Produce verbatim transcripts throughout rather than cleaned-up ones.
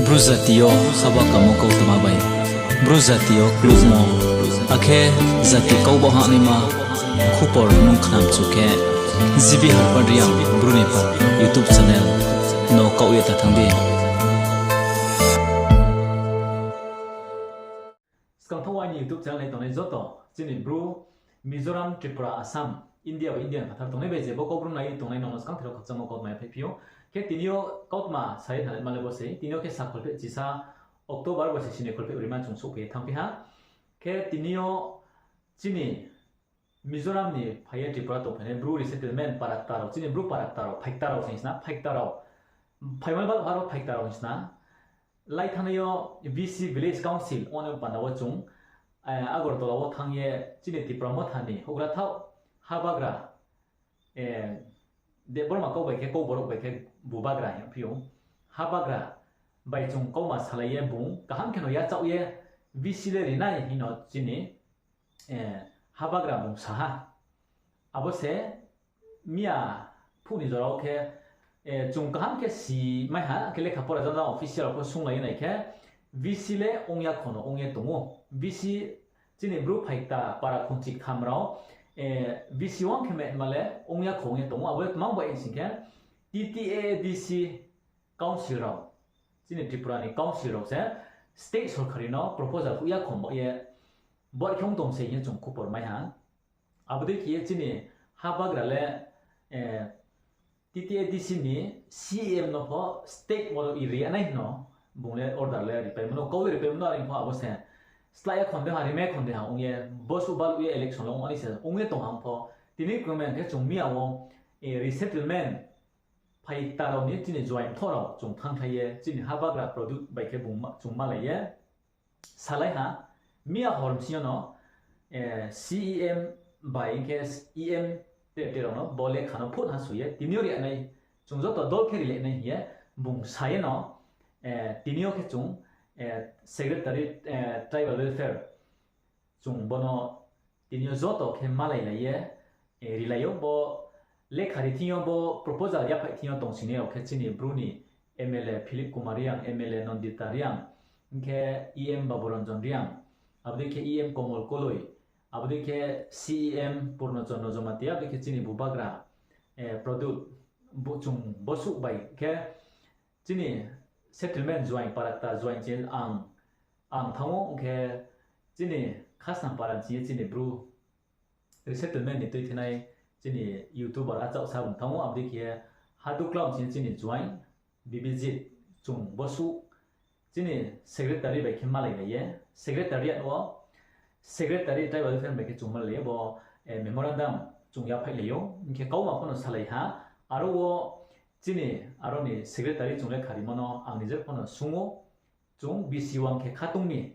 Bru jati yo haba kamo kautma bai, Bru jati yo klukmo, akhe jati kau ba hahnaima khupor nung khnamchu khe, G B Harpad Reang Bru ni pha YouTube channel no kaoh ye ta thanng di. Skang thaoh aini YouTube channel nai tongnai joto chini Bru, Mizoram, Tripura, Assam, India bai India ni phathar tongnai bai je bo Kaubru nai tongnai nang no skang thero khakchangmo kautma ya phaiphi ou. Khe tini yo kautma sa ye thanngma le bo se, tini yo khe sa kholpheh chisa October bo se sini kholpheh brima chung souhphai ye thanngphi ha. Khe tini yo chini Mizoram ni phai ye Tripura tongphainai Bru resettlement para kta rao, chini Bru para kta rao, phaikta rao hing sna, phaikta rao, phaimai ba aro phaikta rao hing sna, lai thanngnai yo V C Village Council ong ni panda wo chung, Agartala wo thanng ye chini Tipra Motha ni houhgra thaoh, habagra, Debbarma kau bai khe, Kau Borok bai khe, bubagra hing phi ou. Habagra bai chung kauma salai ye bung kaham kheno yachaoh ye V C le ri nai hing no chini habagra bung sa ha. Abo se miya phuh ni jora wo khe, chung kaham khe si mai ha, khe lekha pora jang jang official rao pho sunglai ye nai khe, V C le ong ya kho no ong ye tong ou. V C chini Bru phaikta para khongchi ktham rao, V C wang khe metma le ong ya kho ong ye tong ou. Abo le tmang bai sing khe, T T A D C council rao, chini Tripura ni council rao se state sorkari no proposal hoih ya kho ba ye, bo khe ong tong se hing ye chung khupor mai ha. Abo dei khe ye chini habagra le, T T A D C ni C E M no pho state wo ri ya nai hing no bung le order le ripaimo no, kau le ripaimo no, are pho abo se slái ya khonde ha, rimai khonde ha ong ye, bosuh baluh ye election le ong ani se ong ye tong ha pho. Tini krungmai khe chung miya wo resettlement phaikta rao ni chini joaing mthoh rao chung thanngkhlai ye chini habagra product bai khe chung malai ye salai ha. Miya hor bsing yo no, C E M bai hing khe E M te te rao no bo lekha no phut ha soi ye tini yo ri nai, chung joto dol khe ri le nai hing ye bung sa ye no, tini yo khe chung secretary, tribal welfare, chung bo no tini yo joto khe malai lai ye rilai ou. Bo lekha ri thing yo, bo proposal yaphaih thing yo tongsinai rao khe chini Bru ni M L A Philip Kumar Reang, M L A Nandita Reang, hing khe E M Baburanjan Reang, abo dei khe E M Komol Koloi, abo dei khe C E M Purno Chandra Jamatia, abo dei khe chini bubagra Pradyot, chung bosuh bai khe chini settlement joaing, para kta joaing chini ang, ang thanng ou, ong khe chini khasnam para chini, chini Bru resettlement ni tuithinai chini YouTuber achouh sa bung thanng ou, abo dei khe Haduklam chini, chini joaing Bibijit, chung bosuh chini secretary bai khe malai lai ye, secretariat wo, secretary tribal welfare bai khe chung malai ye bo memorandum chung yaphaihlai ou, hing khe kauma pho no salai ha. Aro wo chini, aro ni secretary chung le kharimo no ang nijer pho no sung ou, chung V C wang khe khatong mi,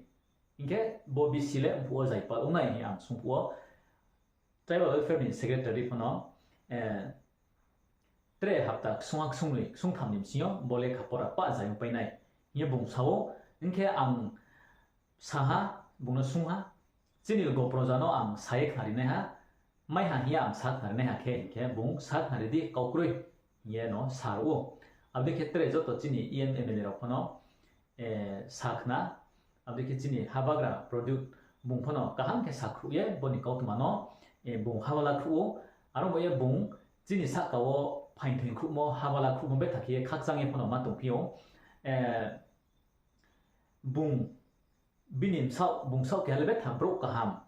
hing khe bo V C le mphuh wo zaipal ong nai hing ang sung phuh wo, tribal welfare ni secretary pho no tre hapta ksungha ksungli ksungtham ni bsing yo bo lekha pora pah zai ongpai nai hing ye bung sa ou. Hing khe ang sa ha, bung no sung ha, chini logo proja no ang sa ye khnari nai ha, mai ha hing ye ang sa khnari nai ha khe, hing khe bung sa khnari di kau kroi hing ye no sa rao ou. Abo dei khe tre joto chini E M, M L A rao pho no sa khna, abo dei khe chini habagra Pradyot bung pho no kaham khe sakhruh ye bo ni kautma no bung habala khruh ou. Aro bai ye bung chini sahka wo phaing thoing khruhmo, habala khruhmo betha khe ye khakchang ye pho no ma tongphi ou. Bung, bini bsaoh, bung saoh keha le betha brouh kaham.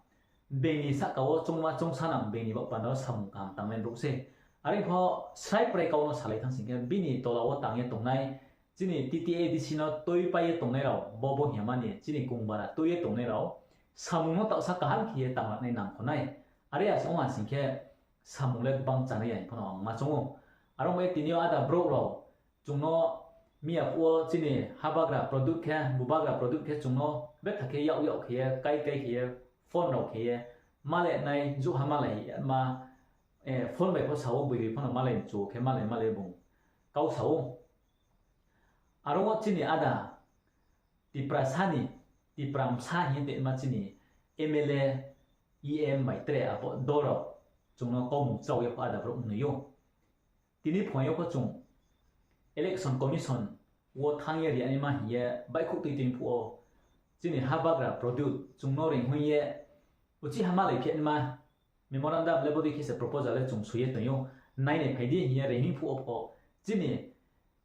Being ni sahka wo choungma choungsanang, being ni baoh panda wo samung kaham tangnai brouh se. Are pho srai prai kau no salai thanng sing khe, bini tola wo tang ye tongnai, chini T T A D C no tuipai ye tongnai rao, bo bo hing ya mani, chini kongbara tui ye tongnai rao, samung no taohsa kaham khe ye tanglanai nang kho nai. Are ya se ong ha sing khe, samung le gbang chanai ya hing pho no ang ma choung ou. Aro bai ye tini yo ada brouh rao, chung no miya phuh wo chini habagra Pradyot khe, bubagra Pradyot khe chung no betha khe yak yak khe ye, kai kai khe ye, phone rao khe ye, malai nai, jouhha malai ma, phone bai pho sa ou, boi bai pho no malai mchu khe malai malai bung kau sa ou. Aro wo chini ada Tiprasa ni, Tipra bsa hing ye tongma chini M L A, E M bai tre abo dol rao chung no kaumung chao ye pho ada brouh ong nai ou. Tini phuaing yo pho chung Election Commission wo thanng ye ri ya naima hing ye baihkhouh tui tui phuh wo, chini ha bagra Pradyot chung no reinghoih ye uchih ha malai phi ya naima memorandum le bodei khe se proposal le chung soi ye tong ou, nainai phai di hing ye reinghoih phuh wo pho, chini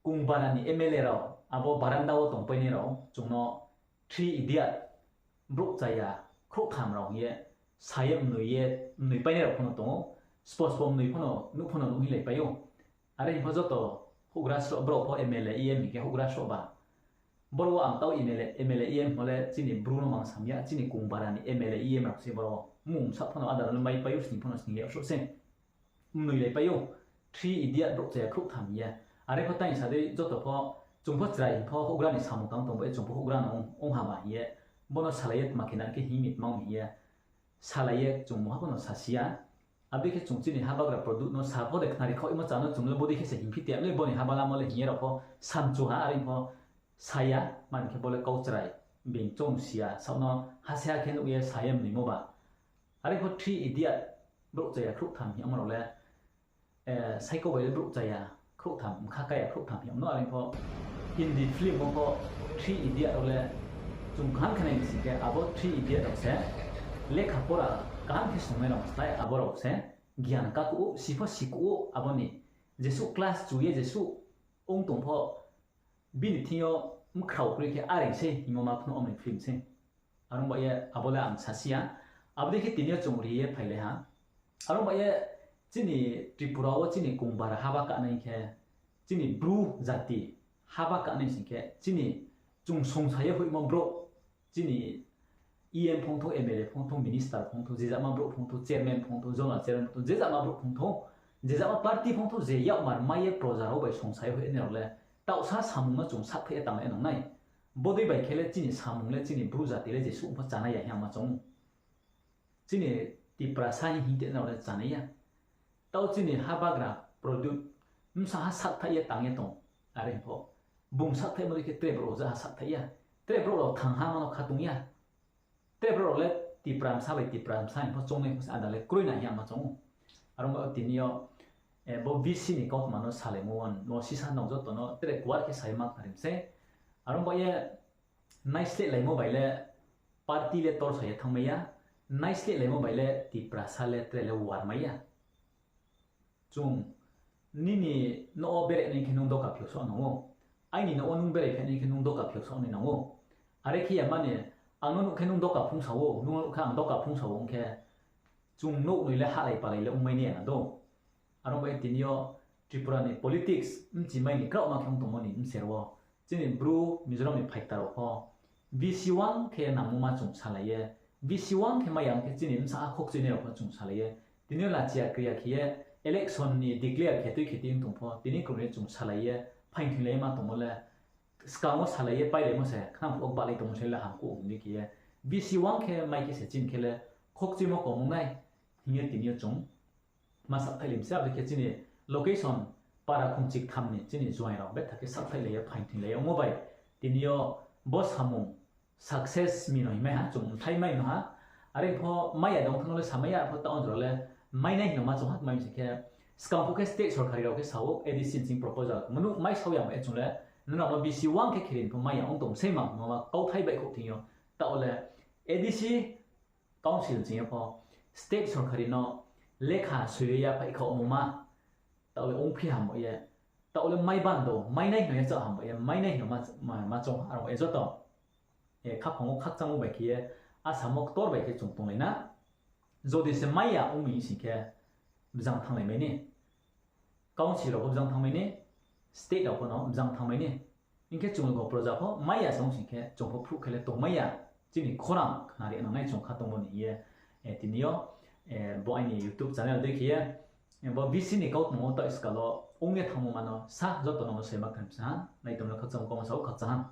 Kongbara ni M L A rao, abo baranda wo tongpainai rao chung no three idiot, brouh chaya khrouhtham rao hing ye sa ye mnoi ye, mnoipainai rao pho no tong ou, spo spo mnoi pho no nuh pho no nuh hinglaipai ou. Are hing pho joto houhgra sroh brao pho M L A E M hing khe houhgra sroh ba. Boro wo ang tau M L A, M L A E M hing le chini Bru no mang sam ya, chini Kongbara ni M L A E M rao se boro. Mmung bsa pho no ada rao no maipai ou, sning pho no sning ya sroh se. Mnoilaipai ou, three idiot brouh chaya khrouhtham hing ye. Are pho tang sa dei joto pho, chung pho chrai hing pho houhgra ni samung tang tong ba ye chung pho houhgra no ong, ong ha ba hing ye. Bo no salai ye tma khe na khe hing mi tma hing ye. Salai ye chung mungha pho no sasi ya. Abo dei khe chung chini ha bagra Pradyot no sa pho de khnari khaohmo chá no chung le bodei khe se hingphi ti ya le bo ni ha balamo le hing ye rao pho samchu ha, are pho sa ya, mani khe bo le kau chrai, being choung si ya, saoh no ha se ha khe nuh ye sa ye mnoimo ba. Are pho three idiot, brouh chaya khrouhtham hing yagmo rao le, saikau bai le brouh chaya khrouhtham, bkha kaya khrouhtham hing yag no, are pho Hindi film wo pho three idiot rao le chung kaham khe nai sing khe abo three idiot rao se lekha pora kaham khe songnai rao slái abo rao se, gian kakuh ou, si pho sikuh ou, abo ni jesuh class chu ye jesuh ong tong pho, bini thing yo mkhrao kroi khe areng sei hingmo ma phnuh omni film sei. Are ong ba ye abo le ang sasi ya. Abo dei khe tini yo chung ri ye phailai ha. Are ong ba ye chini Tripura wo chini Kongbara haba kanai khe, chini Bru jati haba kanai sing khe, chini chung songsa ye hoihmo brouh, chini E M phongthou, M L A phongthou, minister phongthou, je jama brouh phongthou, chairman phongthou, zonal chairman phongthou, je jama brouh phongthou, je jama party phongthou, je yakmar mai ye proja rao bai songsa ye hoih nai rao le, taohsa samung no chung sakthaih ye tanglai nang nai. Bodei bai khe le chini samung le chini Bru jati le jesuh pho chánai ya hing ma choung ou. Chini Tiprasa hing hing te nrao le chánai ya. Taoh chini ha bagra Pradyot bsa ha sakthaih ye tang ye tong. Are pho bung sakthaihmo dei khe tre brouh rao ja ha sakthaih ya. Tre brouh rao thang ha ma no kha tong ya. Tre brouh rao le Tipra bsa bai Tipra bsa hing pho choungnai pho se ada le kroi na hing ma choung ou. Are ong ba tini yo, bo V C ni kautma no salaimo wo, no sisa nang joto no tre kuar khe sa ye ma khnari mi sei. Are ong ba ye naislehlaimo bai le party le torsa ye thanngmai ya, naislehlaimo bai le Tiprasa le tre le warmai ya. Chung, nini nouh wo berai nai khe nung doka phiouh saoh nang ou. Aini nouh wo nung berai phai nai khe nung doka phiouh saoh nai nang ou. Are khe ya mani, ang no nuh khe nung doka phungsa ou, nung no nuh khe ang doka phungsa ou ong khe, chung nouh noi le hahlai palai le ongmai nai ya na do. Are ong bai tini yo Tripura ni politics bchimai ni kraohma khe ong tongmo ni bser wo, chini Bru Mizoram ni phaikta rao pho V C wang khe nangmo ma chung salai ye, V C wang khe mai ya ong khe chini bsa ha khokchuinai rao pho chung salai ye, tini yo lachia kriya khe ye, election ni declare khe tui khe tui ong tong pho, tini krung ye chung salai ye, phaingthoinglai ye ma tongmo le, skang wo salai ye pailaimo se, khnang phuh wo bahlai tongmo se le hamkuh hing di khe ye, V C wang khe mai khe se chini khe le, khokchuimo kom ong nai, hing ye tini yo chung ma sakthaih lai mi se, abo dei khe chini location para khongchi ktham ni chini juaing rao betha khe sakthaih lai ye phaingthoinglai ye ongmo bai, tini yo bo samung success mi no hingmai ha, chung mthai mai no ha. Are pho mai ya dong thang no le samai ya, arpho taoh jora le mai nai hing no ma chung ha, tma hing sing khe, skang phuh khe state sorkari rao khe sa ou, A D C ni sing proposal mnuh mai sao ya ma ye chung le, nrao no V C wang khe kheri ni pho mai ya ong tong sei ma, ma kauthai baihkhouh thing yo. Taoh le A D C council ching ye pho state sorkari no lekha soi ye yaphaih khaoh mungma, taoh le ongphi ham bo ye, taoh le mai ban do, mai nai hing no ya chah ham bo ye, mai nai hing no ma, ma, ma chung aro ye joto, khaphang wo khakchangmo bai khe ye, asamo ktor bai khe chung tonglai na. Jodi se mai ya ong mi sing khe, bzang thannglai mai ni. Council rao pho bzang thanngmai ni, state rao pho no bzang thanngmai ni. Hing khe chung le bo proja pho mai ya se ong sing khe, chung pho phruh khe le tongmai ya. Chini khorang khnari nangnai chung kha tongmo ni hing ye, tini yo, bo aini YouTube channel dei khe ye, bo V C ni kautma wo taoh skal wo ong ye thanngmo ma no sa joto no no soima khe sa ha, nai tong no khakchang kong sa ou, khakchang ha.